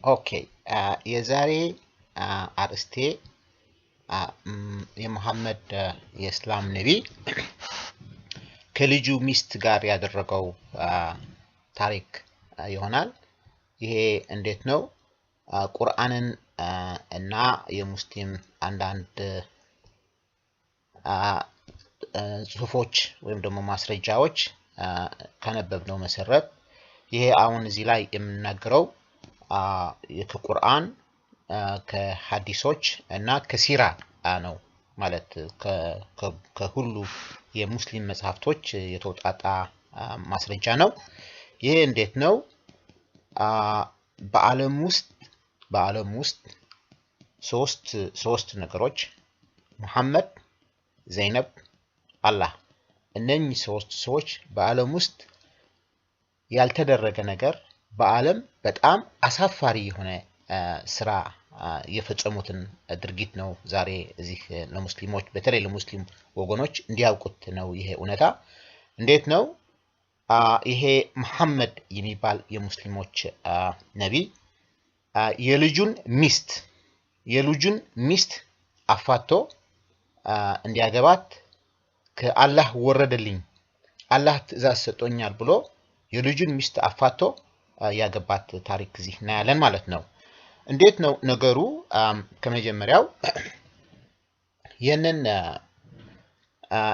Okay፣ የዛሬ አርእስቴ የመሐመድ የእስላም ነቢ ከልጁ ሚስት ጋር ያደረገው ታሪክ ይሆናል። ይሄ እንዴት ነው? ቁርአንን እና የሙስሊም አንዳንድ ጽሁፎች ወይም ደግሞ ማስረጃዎች ካነበብነው መሰረት ይሄ አሁን እዚህ ላይ የምናገረው ከቁርአን፣ ከሀዲሶች እና ከሲራ ነው፣ ማለት ከሁሉ የሙስሊም መጽሐፍቶች የተውጣጣ ማስረጃ ነው። ይሄ እንዴት ነው? በዓለም ውስጥ ሶስት ነገሮች፣ ሙሐመድ፣ ዘይነብ፣ አላህ፣ እነኚህ ሶስት ሰዎች በዓለም ውስጥ ያልተደረገ ነገር፣ በዓለም በጣም አሳፋሪ የሆነ ስራ የፈጸሙትን ድርጊት ነው ዛሬ እዚህ ለሙስሊሞች፣ በተለይ ለሙስሊም ወገኖች እንዲያውቁት ነው። ይሄ እውነታ እንዴት ነው? ይሄ መሐመድ የሚባል የሙስሊሞች ነቢይ የልጁን ሚስት አፋቶ እንዲያገባት ከአላህ ወረደልኝ፣ አላህ ትእዛዝ ሰጦኛል ብሎ የልጁን ሚስት አፋቶ ያገባት ታሪክ እዚህ እናያለን ማለት ነው። እንዴት ነው ነገሩ? ከመጀመሪያው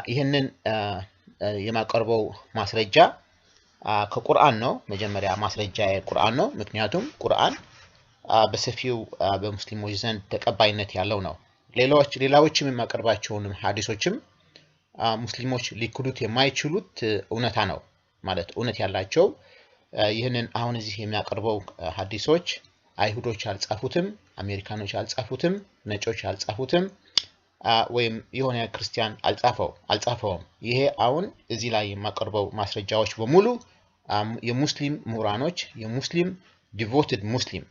ይህንን የማቀርበው ማስረጃ ከቁርአን ነው። መጀመሪያ ማስረጃ ቁርአን ነው። ምክንያቱም ቁርአን በሰፊው በሙስሊሞች ዘንድ ተቀባይነት ያለው ነው። ሌላዎችም የማቀርባቸውንም ሀዲሶችም ሙስሊሞች ሊክዱት የማይችሉት እውነታ ነው፣ ማለት እውነት ያላቸው። ይህንን አሁን እዚህ የሚያቀርበው ሀዲሶች አይሁዶች አልጻፉትም፣ አሜሪካኖች አልጻፉትም፣ ነጮች አልጻፉትም፣ ወይም የሆነ ክርስቲያን አልጻፈውም። ይሄ አሁን እዚህ ላይ የማቀርበው ማስረጃዎች በሙሉ የሙስሊም ምሁራኖች፣ የሙስሊም devoted ሙስሊም፣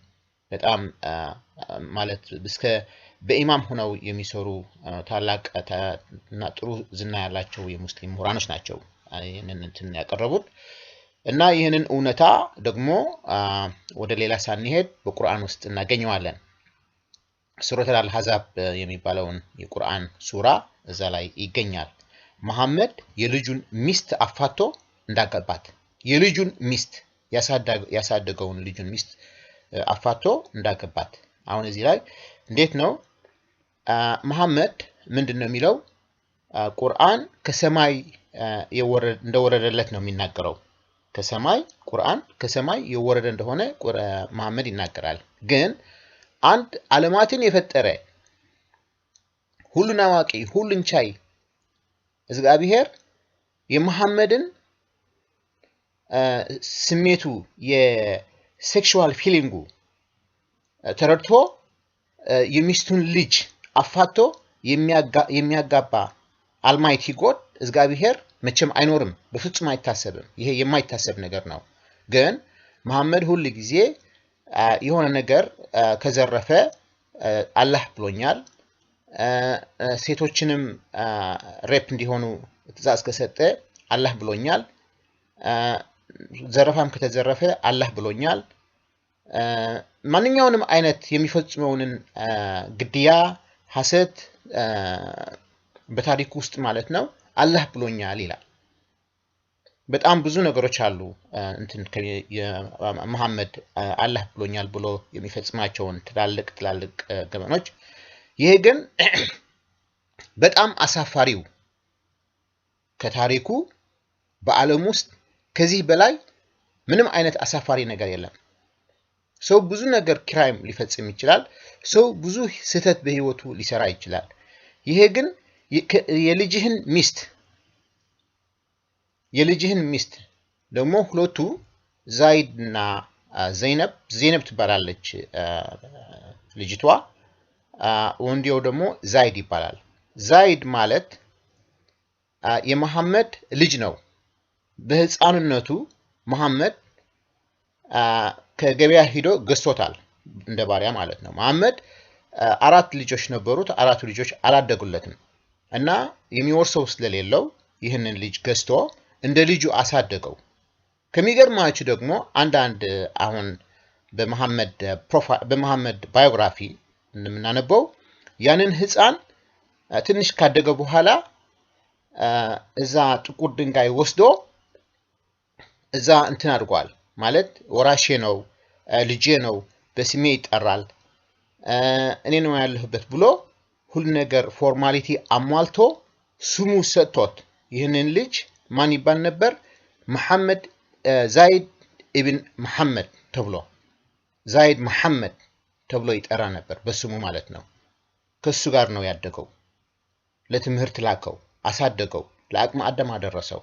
በጣም ማለት እስከ በኢማም ሆነው የሚሰሩ ታላቅ እና ጥሩ ዝና ያላቸው የሙስሊም ምሁራኖች ናቸው ይህንን እንትን ያቀረቡት። እና ይህንን እውነታ ደግሞ ወደ ሌላ ሳንሄድ በቁርአን ውስጥ እናገኘዋለን። ሱረቱል አልአሕዛብ የሚባለውን የቁርአን ሱራ እዛ ላይ ይገኛል። መሐመድ የልጁን ሚስት አፋቶ እንዳገባት፣ የልጁን ሚስት፣ ያሳደገውን ልጁን ሚስት አፋቶ እንዳገባት። አሁን እዚህ ላይ እንዴት ነው? መሐመድ ምንድን ነው የሚለው? ቁርአን ከሰማይ እንደወረደለት ነው የሚናገረው። ከሰማይ፣ ቁርአን ከሰማይ የወረደ እንደሆነ መሐመድ ይናገራል። ግን አንድ ዓለማትን የፈጠረ ሁሉን አዋቂ፣ ሁሉን ቻይ እግዚአብሔር የመሐመድን ስሜቱ፣ የ sexual feeling ኡ ተረድቶ የሚስቱን ልጅ አፋቶ የሚያጋባ almighty God እግዚአብሔር መቼም አይኖርም፣ በፍጹም አይታሰብም። ይሄ የማይታሰብ ነገር ነው። ግን መሐመድ ሁል ጊዜ የሆነ ነገር ከዘረፈ አላህ ብሎኛል፣ ሴቶችንም rape እንዲሆኑ ትእዛዝ ከሰጠ አላህ ብሎኛል፣ ዘረፋም ከተዘረፈ አላህ ብሎኛል፣ ማንኛውንም አይነት የሚፈጽመውንን ግድያ፣ ሐሰት በታሪክ ውስጥ ማለት ነው፣ አላህ ብሎኛል ይላል። በጣም ብዙ ነገሮች አሉ እንትን መሐመድ አላህ ብሎኛል ብሎ የሚፈጽማቸውን ትላልቅ ትላልቅ ገበኖች። ይሄ ግን በጣም አሳፋሪው ከታሪኩ፣ በዓለም ውስጥ ከዚህ በላይ ምንም አይነት አሳፋሪ ነገር የለም። ሰው ብዙ ነገር crime ሊፈጽም ይችላል። ሰው ብዙ ስህተት በህይወቱ ሊሰራ ይችላል። ይሄ ግን የልጅህን ሚስት ደግሞ ሁለቱ ዛይድ እና ዘይነብ፣ ዘይነብ ትባላለች ልጅቷ፣ ወንድየው ደግሞ ዛይድ ይባላል። ዛይድ ማለት የመሐመድ ልጅ ነው። በህፃንነቱ መሐመድ ከገበያ ሂዶ ገዝቶታል፣ እንደ ባሪያ ማለት ነው። መሐመድ አራት ልጆች ነበሩት። አራቱ ልጆች አላደጉለትም እና የሚወርሰው ስለሌለው ይህንን ልጅ ገዝቶ እንደ ልጁ አሳደገው። ከሚገርማችሁ ደግሞ አንዳንድ አሁን በመሐመድ profile በመሐመድ biography እንደምናነበው ያንን ህፃን ትንሽ ካደገ በኋላ እዛ ጥቁር ድንጋይ ወስዶ እዛ እንትን አድርጓል። ማለት ወራሼ ነው፣ ልጄ ነው፣ በስሜ ይጠራል፣ እኔ ነው ያለሁበት ብሎ ሁሉ ነገር formality አሟልቶ ስሙ ሰጥቶት ይህንን ልጅ ማን ይባል ነበር? መሐመድ ዛይድ ኢብን መሐመድ ተብሎ፣ ዛይድ መሐመድ ተብሎ ይጠራ ነበር በስሙ ማለት ነው። ከሱ ጋር ነው ያደገው። ለትምህርት ላከው፣ አሳደገው፣ ለአቅመ አዳም አደረሰው።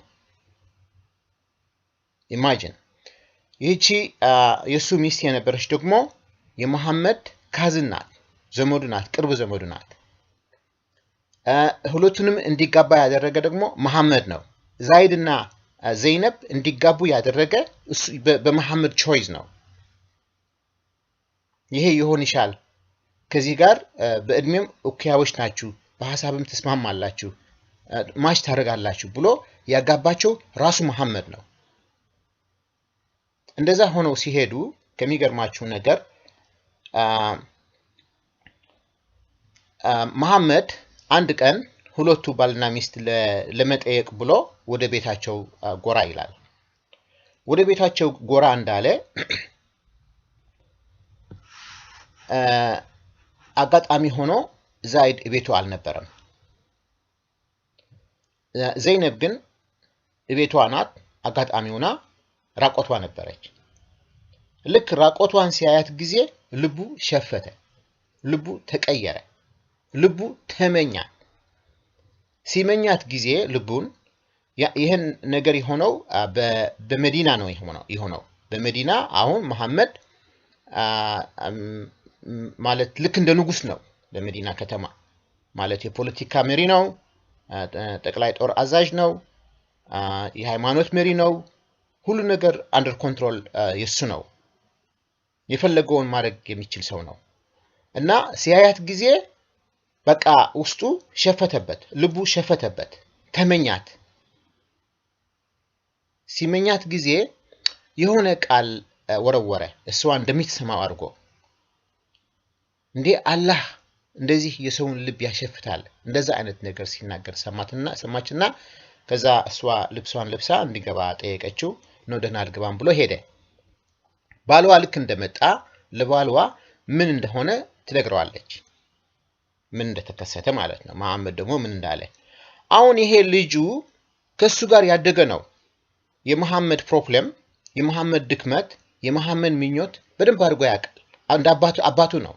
Imagine፣ ይህቺ የእሱ ሚስት የነበረች ደግሞ የመሐመድ cousin ናት፣ ዘመዱ ናት፣ ቅርብ ዘመዱ ናት። ሁለቱንም እንዲጋባ ያደረገ ደግሞ መሐመድ ነው። ዛይድ እና ዘይነብ እንዲጋቡ ያደረገ በመሐመድ choice ነው። ይሄ ይሆንሻል፣ ከዚህ ጋር በእድሜም እኩያዎች ናችሁ፣ በሀሳብም ትስማማላችሁ፣ match ታደርጋላችሁ ብሎ ያጋባቸው ራሱ መሐመድ ነው። እንደዛ ሆነው ሲሄዱ ከሚገርማችሁ ነገር መሐመድ አንድ ቀን ሁለቱ ባልና ሚስት ለመጠየቅ ብሎ ወደ ቤታቸው ጎራ ይላል። ወደ ቤታቸው ጎራ እንዳለ አጋጣሚ ሆኖ ዛይድ ቤቱ አልነበረም። ዘይነብ ግን ቤቷ ናት። አጋጣሚ ሆና ራቆቷ ነበረች። ልክ ራቆቷን ሲያያት ጊዜ ልቡ ሸፈተ፣ ልቡ ተቀየረ፣ ልቡ ተመኛት። ሲመኛት ጊዜ ልቡን ይህን ነገር የሆነው በመዲና ነው የሆነው። በመዲና አሁን መሐመድ ማለት ልክ እንደ ንጉስ ነው። በመዲና ከተማ ማለት የፖለቲካ መሪ ነው፣ ጠቅላይ ጦር አዛዥ ነው፣ የሃይማኖት መሪ ነው። ሁሉ ነገር under control የሱ ነው። የፈለገውን ማድረግ የሚችል ሰው ነው እና ሲያያት ጊዜ በቃ ውስጡ ሸፈተበት፣ ልቡ ሸፈተበት፣ ተመኛት። ሲመኛት ጊዜ የሆነ ቃል ወረወረ፣ እሷ እንደሚትሰማው አድርጎ፣ እንዴ አላህ እንደዚህ የሰውን ልብ ያሸፍታል? እንደዛ አይነት ነገር ሲናገር ሰማትና ሰማችና ከዛ እሷ ልብሷን ለብሳ እንዲገባ ጠየቀችው። No፣ ደህና አልገባም ብሎ ሄደ። ባልዋ ልክ እንደመጣ ለባልዋ ምን እንደሆነ ትነግረዋለች፣ ምን እንደተከሰተ ማለት ነው። መሐመድ ደግሞ ምን እንዳለ። አሁን ይሄ ልጁ ከእሱ ጋር ያደገ ነው። የመሐመድ problem፣ የመሐመድ ድክመት፣ የመሐመድ ምኞት በደንብ አድርጎ ያውቃል። እንደ አባቱ አባቱ ነው።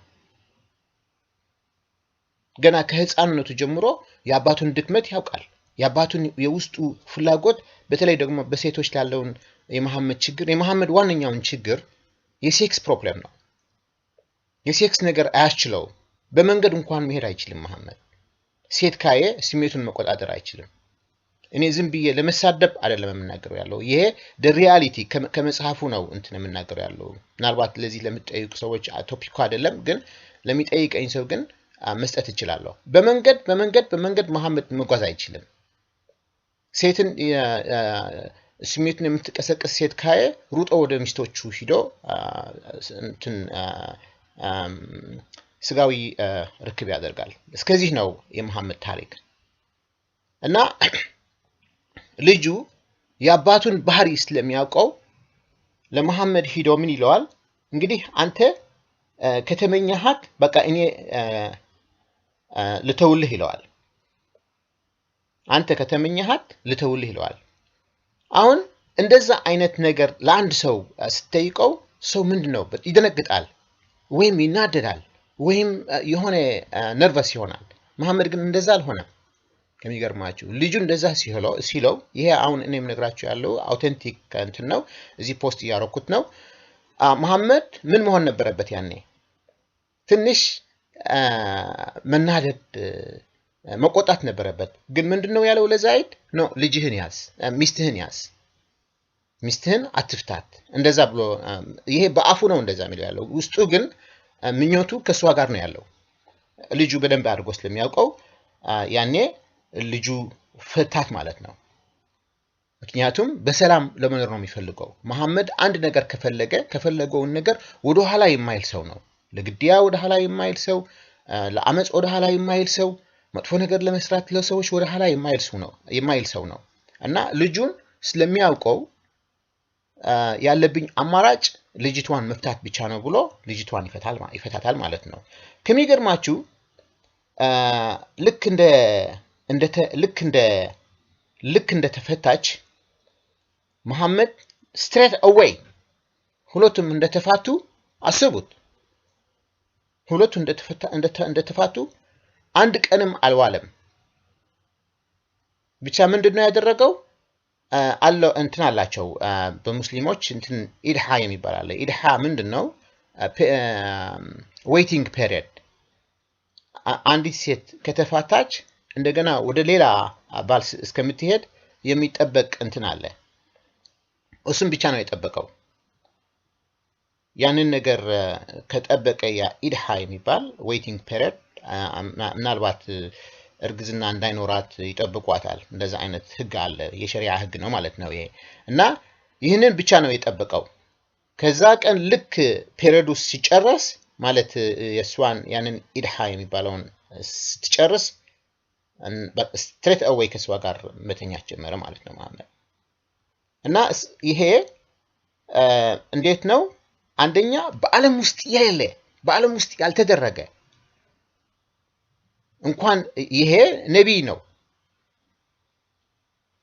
ገና ከህፃንነቱ ጀምሮ የአባቱን ድክመት ያውቃል። የአባቱን የውስጡ ፍላጎት፣ በተለይ ደግሞ በሴቶች ላለውን የመሐመድ ችግር፣ የመሐመድ ዋነኛውን ችግር የ sex problem ነው። የ sex ነገር አያስችለውም። በመንገድ እንኳን መሄድ አይችልም። መሐመድ ሴት ካየ ስሜቱን መቆጣጠር አይችልም። እኔ ዝም ብዬ ለመሳደብ አይደለም የምናገረው ያለው፣ ይሄ reality ከመጽሐፉ ነው እንትን የምናገረው ያለው። ምናልባት ለዚህ ለምትጠይቁ ሰዎች topic ኩ አይደለም፣ ግን ለሚጠይቀኝ ሰው ግን መስጠት እችላለሁ። በመንገድ መሐመድ መጓዝ አይችልም። ሴትን ስሜቱን የምትቀሰቅስ ሴት ካየ ሩጦ ወደ ሚስቶቹ ሂዶ እንትን ስጋዊ ርክብ ያደርጋል። እስከዚህ ነው የመሐመድ ታሪክ። እና ልጁ የአባቱን ባህሪ ስለሚያውቀው ለመሐመድ ሂዶ ምን ይለዋል? እንግዲህ አንተ ከተመኘሃት በቃ እኔ ልተውልህ ይለዋል። አንተ ከተመኘሃት ልተውልህ ይለዋል። አሁን እንደዛ አይነት ነገር ለአንድ ሰው ስትጠይቀው ሰው ምንድን ነው፣ ይደነግጣል፣ ወይም ይናደዳል፣ ወይም የሆነ nervous ይሆናል። መሐመድ ግን እንደዛ አልሆነም። ከሚገርማችሁ ልጁ እንደዛ ሲለው፣ ይሄ አሁን እኔ የምነግራችሁ ያለው authentic እንትን ነው። እዚህ post እያደረኩት ነው። መሐመድ ምን መሆን ነበረበት ያኔ? ትንሽ መናደድ፣ መቆጣት ነበረበት። ግን ምንድን ነው ያለው ለዛይድ? No፣ ልጅህን ያዝ፣ ሚስትህን ያዝ፣ ሚስትህን አትፍታት። እንደዛ ብሎ ይሄ በአፉ ነው እንደዛ የሚለው ያለው፣ ውስጡ ግን ምኞቱ ከእሷ ጋር ነው ያለው። ልጁ በደንብ አድርጎ ስለሚያውቀው ያኔ ልጁ ፈታት ማለት ነው። ምክንያቱም በሰላም ለመኖር ነው የሚፈልገው። መሐመድ አንድ ነገር ከፈለገ ከፈለገውን ነገር ወደኋላ የማይል ሰው ነው። ለግድያ ወደኋላ የማይል ሰው፣ ለአመፅ ወደኋላ የማይል ሰው፣ መጥፎ ነገር ለመስራት ለሰዎች ወደኋላ የማይል ሰው ነው እና ልጁን ስለሚያውቀው ያለብኝ አማራጭ ልጅቷን መፍታት ብቻ ነው ብሎ ልጅቷን ይፈታታል ማለት ነው። ከሚገርማችሁ ልክ እንደ ተፈታች መሐመድ straight away ሁለቱም እንደተፋቱ አስቡት። ሁለቱ እንደተፋቱ አንድ ቀንም አልዋለም። ብቻ ምንድን ነው ያደረገው? አለው እንትን አላቸው፣ በሙስሊሞች እንትን ኢድሃ የሚባል አለ። ኢድሃ ምንድን ነው? Waiting period። አንዲት ሴት ከተፋታች እንደገና ወደ ሌላ ባል እስከምትሄድ የሚጠበቅ እንትን አለ። እሱም ብቻ ነው የጠበቀው። ያንን ነገር ከጠበቀ ያ ኢድሃ የሚባል waiting period ምናልባት እርግዝና እንዳይኖራት ይጠብቋታል። እንደዛ አይነት ህግ አለ፣ የሸሪዓ ህግ ነው ማለት ነው ይሄ። እና ይህንን ብቻ ነው የጠበቀው። ከዛ ቀን ልክ period ኡ ሲጨረስ፣ ማለት የእሷን ያንን ኢድሃ የሚባለውን ስትጨርስ፣ straight away ከእሷ ጋር መተኛት ጀመረ ማለት ነው መሐመድ። እና ይሄ እንዴት ነው? አንደኛ በዓለም ውስጥ የሌለ፣ በዓለም ውስጥ ያልተደረገ፣ እንኳን ይሄ ነቢይ ነው፣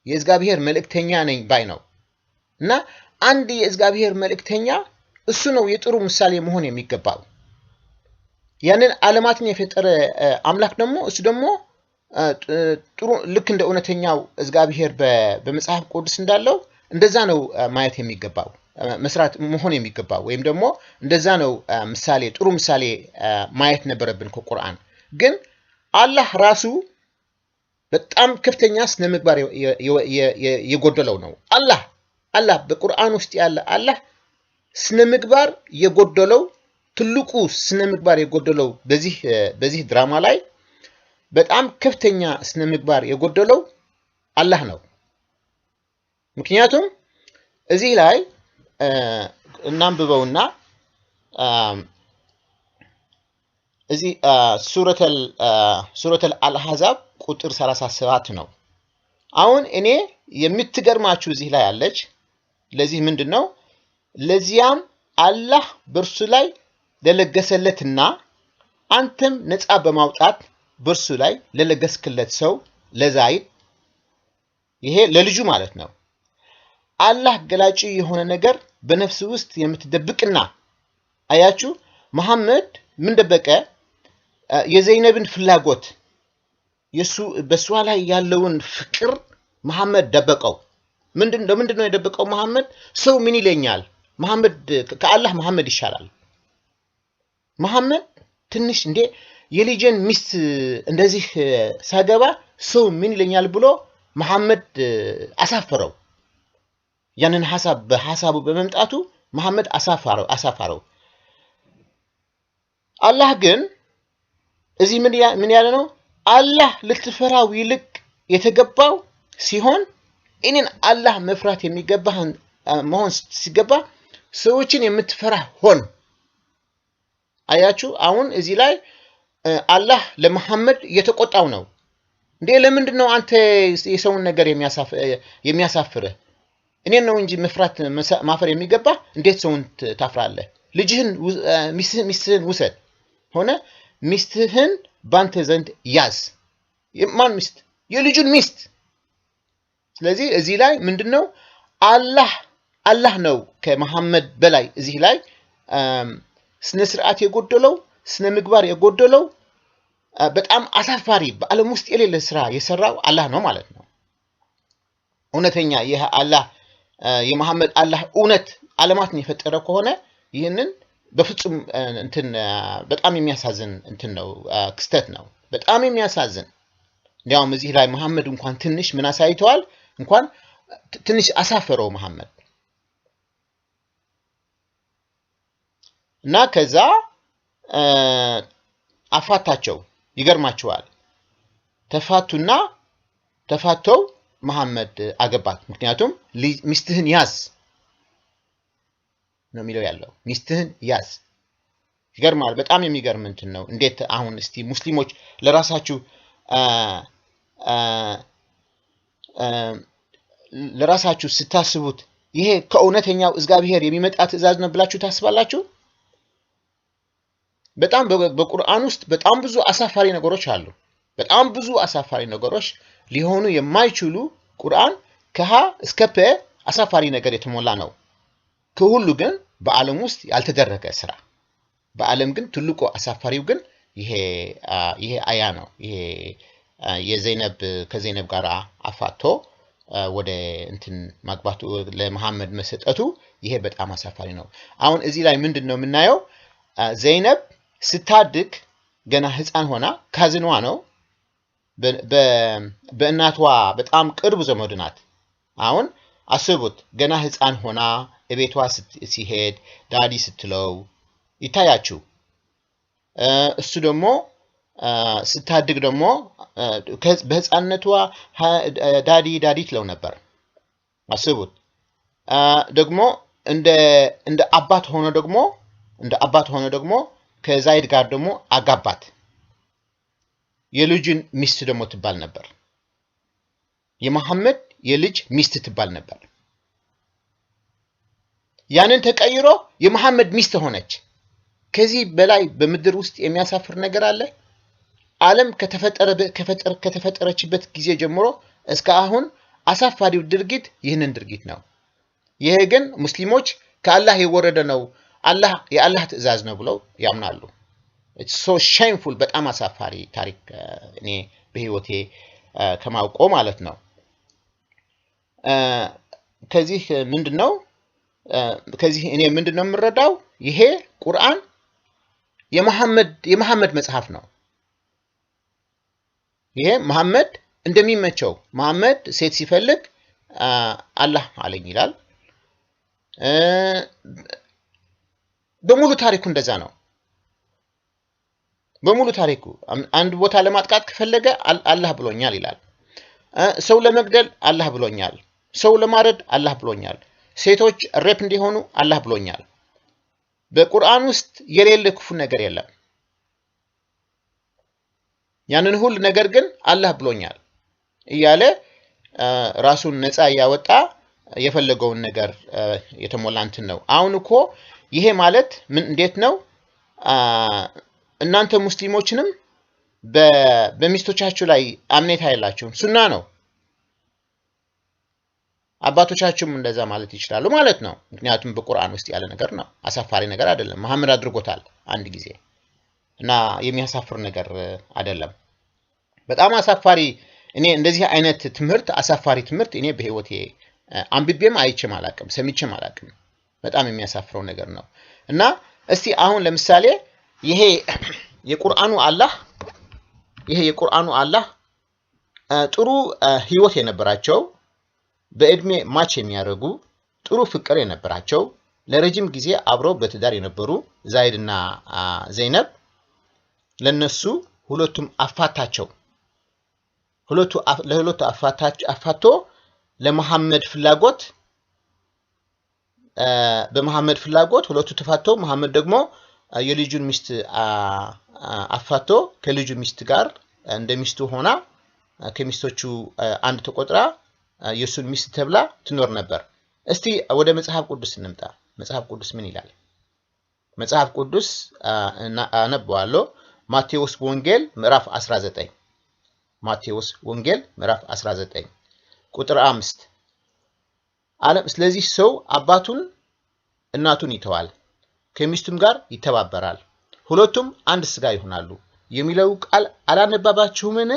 የእግዚአብሔር መልእክተኛ ነኝ ባይ ነው። እና አንድ የእግዚአብሔር መልእክተኛ እሱ ነው የጥሩ ምሳሌ መሆን የሚገባው። ያንን ዓለማትን የፈጠረ አምላክ ደግሞ እሱ ደግሞ ጥሩ ልክ እንደ እውነተኛው እግዚአብሔር በመጽሐፍ ቅዱስ እንዳለው እንደዛ ነው ማየት የሚገባው፣ መስራት መሆን የሚገባው፣ ወይም ደግሞ እንደዛ ነው ምሳሌ፣ ጥሩ ምሳሌ ማየት ነበረብን ከቁርአን። ግን አላህ ራሱ በጣም ከፍተኛ ስነ ምግባር የጎደለው ነው። አላህ በቁርአን ውስጥ ያለ አላህ ስነ ምግባር የጎደለው፣ ትልቁ ስነ ምግባር የጎደለው፣ በዚህ ድራማ ላይ በጣም ከፍተኛ ስነ ምግባር የጎደለው አላህ ነው። ምክንያቱም እዚህ ላይ እናንብበውና እዚህ ሱረተል አልአሕዛብ ቁጥር 37 ነው። አሁን እኔ የምትገርማችሁ እዚህ ላይ አለች። ለዚህ ምንድን ነው? ለዚያም አላህ በእርሱ ላይ ለለገሰለትና አንተም ነፃ በማውጣት በእርሱ ላይ ለለገስክለት ሰው ለዛይድ፣ ይሄ ለልጁ ማለት ነው። አላህ ገላጭ የሆነ ነገር በነፍስ ውስጥ የምትደብቅና፣ አያችሁ፣ መሐመድ ምን ደበቀ? የዘይነብን ፍላጎት፣ የሱ በእሷ ላይ ያለውን ፍቅር መሐመድ ደበቀው። ለምንድን ነው የደበቀው መሐመድ? ሰው ምን ይለኛል? መሐመድ ከአላህ መሐመድ ይሻላል። መሐመድ ትንሽ እንዴ የልጄን ሚስት እንደዚህ ሳገባ ሰው ምን ይለኛል ብሎ መሐመድ አሳፈረው። ያንን ሐሳብ በሐሳቡ በመምጣቱ መሐመድ አሳፈረው አሳፈረው። አላህ ግን እዚህ ምን ያለ ነው? አላህ ልትፈራው ይልቅ የተገባው ሲሆን እኔን አላህ መፍራት የሚገባህን መሆን ሲገባ ሰዎችን የምትፈራ ሆን። አያችሁ፣ አሁን እዚህ ላይ አላህ ለመሐመድ እየተቆጣው ነው። እንዴ ለምንድን ነው አንተ የሰውን ነገር የሚያሳፍርህ? እኔን ነው እንጂ መፍራት ማፈር የሚገባ፣ እንዴት ሰውን ታፍራለህ? ልጅህን ሚስትህን ውሰድ፣ ሆነ ሚስትህን ባንተ ዘንድ ያዝ። የማን ሚስት? የልጁን ሚስት። ስለዚህ እዚህ ላይ ምንድን ነው? አላህ ነው ከመሐመድ በላይ እዚህ ላይ ስነ ስርዓት የጎደለው፣ ስነ ምግባር የጎደለው፣ በጣም አሳፋሪ፣ በዓለም ውስጥ የሌለ ስራ የሰራው አላህ ነው ማለት ነው። እውነተኛ ይህ አላህ የመሐመድ አላህ እውነት ዓለማትን የፈጠረ ከሆነ ይህንን በፍጹም እንትን በጣም የሚያሳዝን እንትን ነው፣ ክስተት ነው። በጣም የሚያሳዝን። እንዲያውም እዚህ ላይ መሐመድ እንኳን ትንሽ ምን አሳይተዋል? እንኳን ትንሽ አሳፈረው መሐመድ። እና ከዛ አፋታቸው። ይገርማቸዋል። ተፋቱና ተፋተው መሐመድ አገባት። ምክንያቱም ሚስትህን ያዝ ነው የሚለው ያለው፣ ሚስትህን ያዝ። ይገርማል። በጣም የሚገርም እንትን ነው። እንዴት አሁን እስቲ ሙስሊሞች ለራሳችሁ አ፣ አ፣ አ፣ ለራሳችሁ ስታስቡት ይሄ ከእውነተኛው እግዚአብሔር የሚመጣ ትእዛዝ ነው ብላችሁ ታስባላችሁ? በጣም በቁርአን ውስጥ በጣም ብዙ አሳፋሪ ነገሮች አሉ። በጣም ብዙ አሳፋሪ ነገሮች ሊሆኑ የማይችሉ፣ ቁርአን ከሀ እስከ ፐ አሳፋሪ ነገር የተሞላ ነው። ከሁሉ ግን በዓለም ውስጥ ያልተደረገ ስራ፣ በዓለም ግን ትልቁ አሳፋሪው ግን ይሄ አያ ነው። ይሄ የዘይነብ ከዘይነብ ጋር አፋቶ ወደ እንትን ማግባቱ፣ ለመሐመድ መሰጠቱ፣ ይሄ በጣም አሳፋሪ ነው። አሁን እዚህ ላይ ምንድን ነው የምናየው? ዘይነብ ስታድግ ገና ሕፃን ሆና cousin ኗ ነው፣ በእናቷ በጣም ቅርብ ዘመድ ናት። አሁን አስቡት፣ ገና ሕፃን ሆና እቤቷ ሲሄድ daddy ስትለው ይታያችሁ። እሱ ደግሞ ስታድግ ደግሞ በህፃንነቷ daddy daddy ትለው ነበር። አስቡት። ደግሞ እንደ አባት ሆኖ ደግሞ ከዛይድ ጋር ደግሞ አጋባት። የልጁን ሚስት ደግሞ ትባል ነበር። የመሐመድ የልጅ ሚስት ትባል ነበር። ያንን ተቀይሮ የመሐመድ ሚስት ሆነች። ከዚህ በላይ በምድር ውስጥ የሚያሳፍር ነገር አለ? ዓለም ከተፈጠረችበት ጊዜ ጀምሮ እስከ አሁን አሳፋሪው ድርጊት ይህንን ድርጊት ነው። ይሄ ግን ሙስሊሞች ከአላህ የወረደ ነው፣ አላህ የአላህ ትእዛዝ ነው ብለው ያምናሉ። So shameful፣ በጣም አሳፋሪ ታሪክ እኔ በህይወቴ ከማውቀው ማለት ነው። ከዚህ ምንድን ነው ከዚህ እኔ ምንድን ነው የምረዳው? ይሄ ቁርአን የመሐመድ መጽሐፍ ነው። ይሄ መሐመድ እንደሚመቸው፣ መሐመድ ሴት ሲፈልግ አላህ አለኝ ይላል። በሙሉ ታሪኩ እንደዛ ነው። በሙሉ ታሪኩ አንድ ቦታ ለማጥቃት ከፈለገ አላህ ብሎኛል ይላል። ሰው ለመግደል አላህ ብሎኛል። ሰው ለማረድ አላህ ብሎኛል። ሴቶች rape እንዲሆኑ አላህ ብሎኛል። በቁርአን ውስጥ የሌለ ክፉ ነገር የለም። ያንን ሁሉ ነገር ግን አላህ ብሎኛል እያለ ራሱን ነፃ እያወጣ የፈለገውን ነገር የተሞላ እንትን ነው። አሁን እኮ ይሄ ማለት ምን እንዴት ነው? እናንተ ሙስሊሞችንም በሚስቶቻችሁ ላይ አምኔታ የላችሁም። ሱና ነው። አባቶቻችሁም እንደዛ ማለት ይችላሉ ማለት ነው። ምክንያቱም በቁርአን ውስጥ ያለ ነገር ነው። አሳፋሪ ነገር አይደለም። መሐመድ አድርጎታል አንድ ጊዜ እና የሚያሳፍር ነገር አይደለም። በጣም አሳፋሪ፣ እኔ እንደዚህ አይነት ትምህርት፣ አሳፋሪ ትምህርት እኔ በህይወቴ አንብቤም አይቼም አላቅም፣ ሰምቼም አላቅም። በጣም የሚያሳፍረው ነገር ነው። እና እስቲ አሁን ለምሳሌ ይሄ የቁርአኑ አላህ ጥሩ ህይወት የነበራቸው፣ በእድሜ match የሚያደርጉ፣ ጥሩ ፍቅር የነበራቸው፣ ለረጅም ጊዜ አብረው በትዳር የነበሩ ዛይድና ዘይነብ ለነሱ ሁለቱም አፋታቸው። ለሁለቱ አፋቶ ለመሐመድ ፍላጎት በመሐመድ ፍላጎት ሁለቱ ተፋቶ መሐመድ ደግሞ የልጁን ሚስት አፋቶ ከልጁ ሚስት ጋር እንደ ሚስቱ ሆና ከሚስቶቹ አንድ ተቆጥራ የእሱን ሚስት ተብላ ትኖር ነበር። እስቲ ወደ መጽሐፍ ቅዱስ እንምጣ። መጽሐፍ ቅዱስ ምን ይላል? መጽሐፍ ቅዱስ አነበዋለሁ። ማቴዎስ ወንጌል ምዕራፍ 19፣ ማቴዎስ ወንጌል ምዕራፍ 19 ቁጥር 5 አለም፣ ስለዚህ ሰው አባቱን እናቱን ይተዋል፣ ከሚስቱም ጋር ይተባበራል፣ ሁለቱም አንድ ስጋ ይሆናሉ የሚለው ቃል አላነበባችሁምን?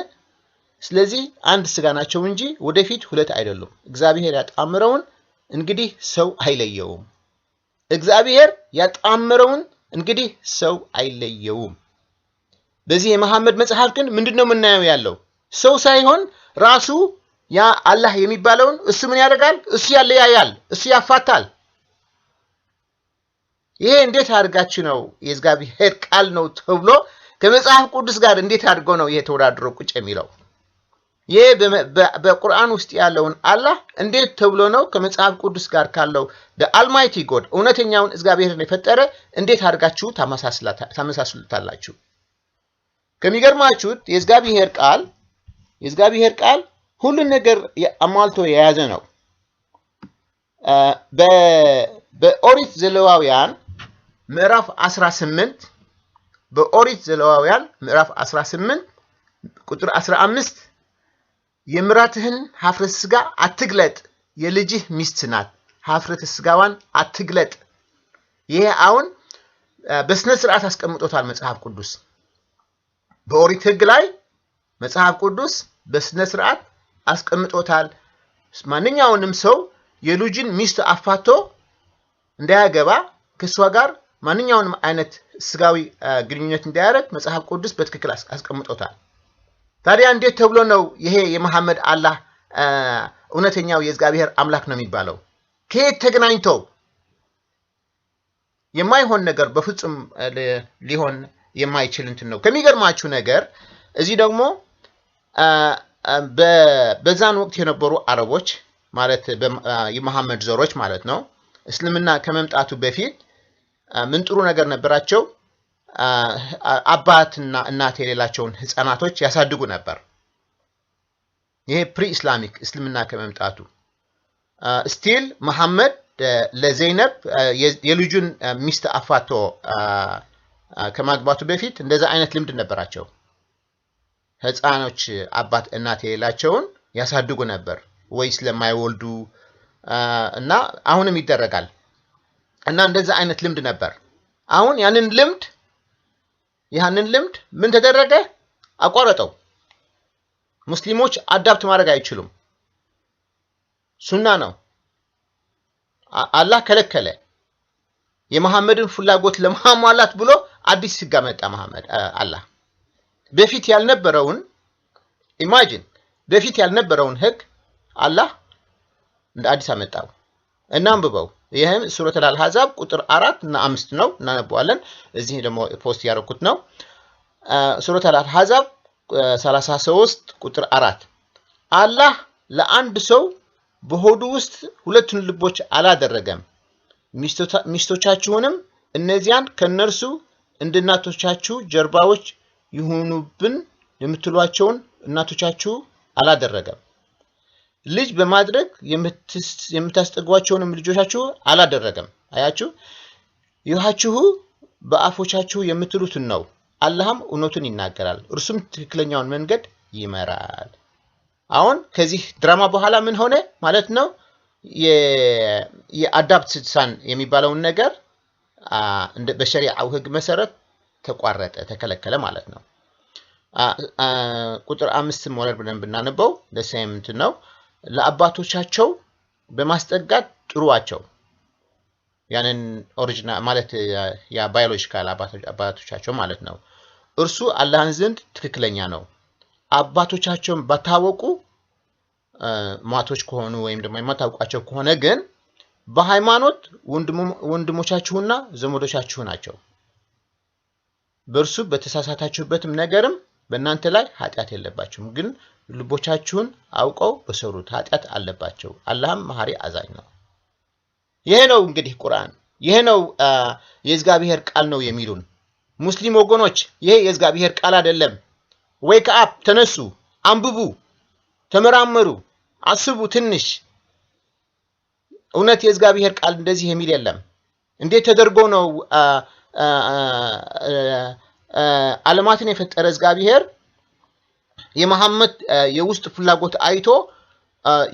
ስለዚህ አንድ ስጋ ናቸው እንጂ ወደፊት ሁለት አይደሉም። እግዚአብሔር ያጣመረውን እንግዲህ ሰው አይለየውም። እግዚአብሔር ያጣመረውን እንግዲህ ሰው አይለየውም። በዚህ የመሐመድ መጽሐፍ ግን ምንድን ነው የምናየው ያለው? ሰው ሳይሆን ራሱ ያ አላህ የሚባለውን እሱ ምን ያደርጋል? እሱ ያለያያል፣ እሱ ያፋታል። ይሄ እንዴት አድርጋችሁ ነው የእግዚአብሔር ቃል ነው ተብሎ ከመጽሐፍ ቅዱስ ጋር እንዴት አድርጎ ነው ይሄ ተወዳድሮ ቁጭ የሚለው? ይህ በቁርአን ውስጥ ያለውን አላህ እንዴት ተብሎ ነው ከመጽሐፍ ቅዱስ ጋር ካለው almighty God፣ እውነተኛውን እግዚአብሔርን የፈጠረ፣ እንዴት አድርጋችሁ ታመሳስሉታላችሁ? ከሚገርማችሁት የእግዚአብሔር ቃል ሁሉን ነገር አሟልቶ የያዘ ነው። በኦሪት ዘሌዋውያን ምዕራፍ 18፣ በኦሪት ዘሌዋውያን ምዕራፍ 18 ቁጥር 15፣ "የምራትህን ሀፍረተ ስጋ አትግለጥ፣ የልጅህ ሚስት ናት፣ ሀፍረተ ስጋዋን አትግለጥ።" ይሄ አሁን በስነ ስርዓት አስቀምጦታል መጽሐፍ ቅዱስ። በኦሪት ሕግ ላይ መጽሐፍ ቅዱስ በስነ ስርዓት አስቀምጦታል። ማንኛውንም ሰው የልጁን ሚስት አፋቶ እንዳያገባ፣ ከእሷ ጋር ማንኛውንም አይነት ስጋዊ ግንኙነት እንዳያደርግ መጽሐፍ ቅዱስ በትክክል አስቀምጦታል። ታዲያ እንዴት ተብሎ ነው ይሄ የመሐመድ አላህ እውነተኛው የእግዚአብሔር አምላክ ነው የሚባለው? ከየት ተገናኝተው? የማይሆን ነገር፣ በፍጹም ሊሆን የማይችል እንትን ነው። ከሚገርማችሁ ነገር እዚህ ደግሞ በዛን ወቅት የነበሩ አረቦች፣ ማለት የመሐመድ ዘሮች ማለት ነው፣ እስልምና ከመምጣቱ በፊት ምን ጥሩ ነገር ነበራቸው? አባትና እናት የሌላቸውን ህፃናቶች ያሳድጉ ነበር። ይሄ pre Islamic፣ እስልምና ከመምጣቱ። Still መሐመድ ለዘይነብ የልጁን ሚስት አፋቶ ከማግባቱ በፊት እንደዛ አይነት ልምድ ነበራቸው። ህፃኖች አባት እናት የሌላቸውን ያሳድጉ ነበር ወይ ስለማይወልዱ፣ እና አሁንም ይደረጋል፣ እና እንደዛ አይነት ልምድ ነበር። አሁን ያንን ልምድ ምን ተደረገ? አቋረጠው። ሙስሊሞች adopt ማድረግ አይችሉም። ሱና ነው። አላህ ከለከለ። የመሐመድን ፍላጎት ለማሟላት ብሎ አዲስ ህግ አመጣ መሐመድ፣ አላህ በፊት ያልነበረውን። Imagine፣ በፊት ያልነበረውን ህግ አላህ እንደ አዲስ አመጣው። እናንብበው። ይህም ሱረት አልአሕዛብ ቁጥር 4 እና 5 ነው። እናነበዋለን። እዚህ ደግሞ post ያደረኩት ነው። ሱረት አልአሕዛብ 33 ቁጥር 4፣ "አላህ ለአንድ ሰው በሆዱ ውስጥ ሁለቱን ልቦች አላደረገም። ሚስቶቻችሁንም እነዚያን ከእነርሱ እንደ እናቶቻችሁ ጀርባዎች ይሁኑብን የምትሏቸውን እናቶቻችሁ አላደረገም። ልጅ በማድረግ የምታስጠጓቸውንም ልጆቻችሁ አላደረገም።" አያችሁ፣ ይሃችሁ በአፎቻችሁ የምትሉትን ነው። አላህም እውነቱን ይናገራል፣ እርሱም ትክክለኛውን መንገድ ይመራል። አሁን ከዚህ ድራማ በኋላ ምን ሆነ ማለት ነው? የ adopted son የሚባለውን ነገር በሸሪዓው ህግ መሰረት ተቋረጠ፣ ተከለከለ ማለት ነው። ቁጥር 5 ወረድ ብለን ብናነበው the same እንትን ነው። ለአባቶቻቸው በማስጠጋት ጥሩዋቸው፣ ያንን original ማለት ያ biological አባቶቻቸው ማለት ነው። እርሱ አላህን ዘንድ ትክክለኛ ነው። አባቶቻቸውን ባታወቁ፣ ሟቶች ከሆኑ ወይም ደግሞ የማታውቋቸው ከሆነ ግን በሃይማኖት ወንድሞቻችሁና ዘመዶቻችሁ ናቸው። በእርሱ በተሳሳታችሁበትም ነገርም በእናንተ ላይ ኃጢአት የለባችሁም። ግን ልቦቻችሁን አውቀው በሰሩት ኃጢአት አለባቸው። አላህም መሐሪ አዛኝ ነው። ይሄ ነው እንግዲህ ቁርአን፣ ይሄ ነው የእግዚአብሔር ቃል ነው የሚሉን ሙስሊም ወገኖች። ይሄ የእግዚአብሔር ቃል አይደለም። Wake up፣ ተነሱ፣ አንብቡ፣ ተመራመሩ፣ አስቡ ትንሽ። እውነት የእግዚአብሔር ቃል እንደዚህ የሚል የለም። እንዴት ተደርጎ ነው ዓለማትን የፈጠረ እግዚአብሔር የመሐመድ የውስጥ ፍላጎት አይቶ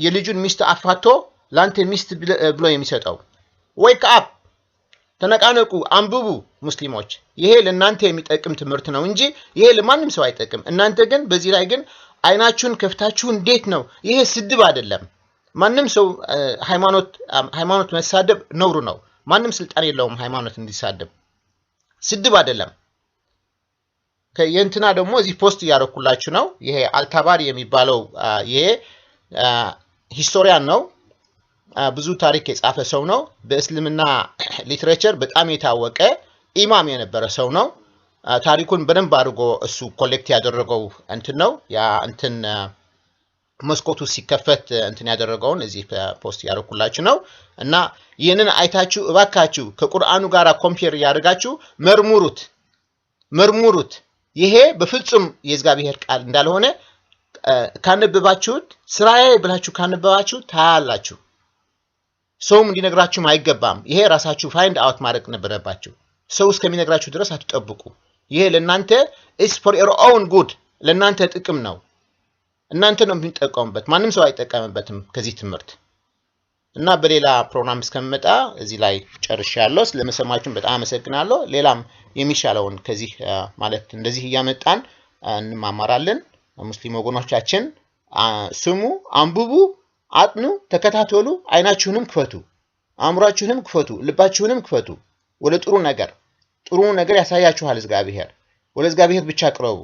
የልጁን ሚስት አፋቶ ለአንተ ሚስት ብሎ የሚሰጠው? Wake up፣ ተነቃነቁ፣ አንብቡ ሙስሊሞች። ይሄ ለእናንተ የሚጠቅም ትምህርት ነው እንጂ ይሄ ለማንም ሰው አይጠቅም። እናንተ ግን በዚህ ላይ ግን አይናችሁን ከፍታችሁ እንዴት ነው? ይሄ ስድብ አይደለም። ማንም ሰው ሃይማኖት መሳደብ ነውር ነው። ማንም ስልጣን የለውም ሃይማኖት እንዲሳደብ። ስድብ አይደለም። የእንትና ደግሞ እዚህ post እያደረኩላችሁ ነው። ይሄ አልታባሪ የሚባለው ይሄ historian ነው። ብዙ ታሪክ የጻፈ ሰው ነው። በእስልምና literature በጣም የታወቀ ኢማም የነበረ ሰው ነው። ታሪኩን በደንብ አድርጎ እሱ collect ያደረገው እንትን ነው፣ ያ እንትን። መስኮቱ ሲከፈት እንትን ያደረገውን እዚህ post ያደረኩላችሁ ነው። እና ይህንን አይታችሁ እባካችሁ ከቁርአኑ ጋር compare እያደረጋችሁ መርምሩት፣ መርምሩት። ይሄ በፍጹም የእግዚአብሔር ቃል እንዳልሆነ ካነበባችሁት፣ ስራዬ ብላችሁ ካነበባችሁ ታያላችሁ። ሰውም እንዲነግራችሁም አይገባም። ይሄ ራሳችሁ find out ማድረግ ነበረባችሁ። ሰው እስከሚነግራችሁ ድረስ አትጠብቁ። ይሄ ለእናንተ is for your own good፣ ለእናንተ ጥቅም ነው። እናንተ ነው የምትጠቀሙበት፣ ማንም ሰው አይጠቀምበትም ከዚህ ትምህርት። እና በሌላ ፕሮግራም እስከምመጣ እዚህ ላይ ጨርሻለሁ። ስለመሰማችሁን በጣም አመሰግናለሁ። ሌላም የሚሻለውን ከዚህ ማለት እንደዚህ እያመጣን እንማማራለን። ሙስሊም ወገኖቻችን ስሙ፣ አንብቡ፣ አጥኑ፣ ተከታተሉ። አይናችሁንም ክፈቱ፣ አእምሯችሁንም ክፈቱ፣ ልባችሁንም ክፈቱ ወደ ጥሩ ነገር። ጥሩ ነገር ያሳያችኋል እግዚአብሔር። ወደ እግዚአብሔር ብቻ ቅረቡ።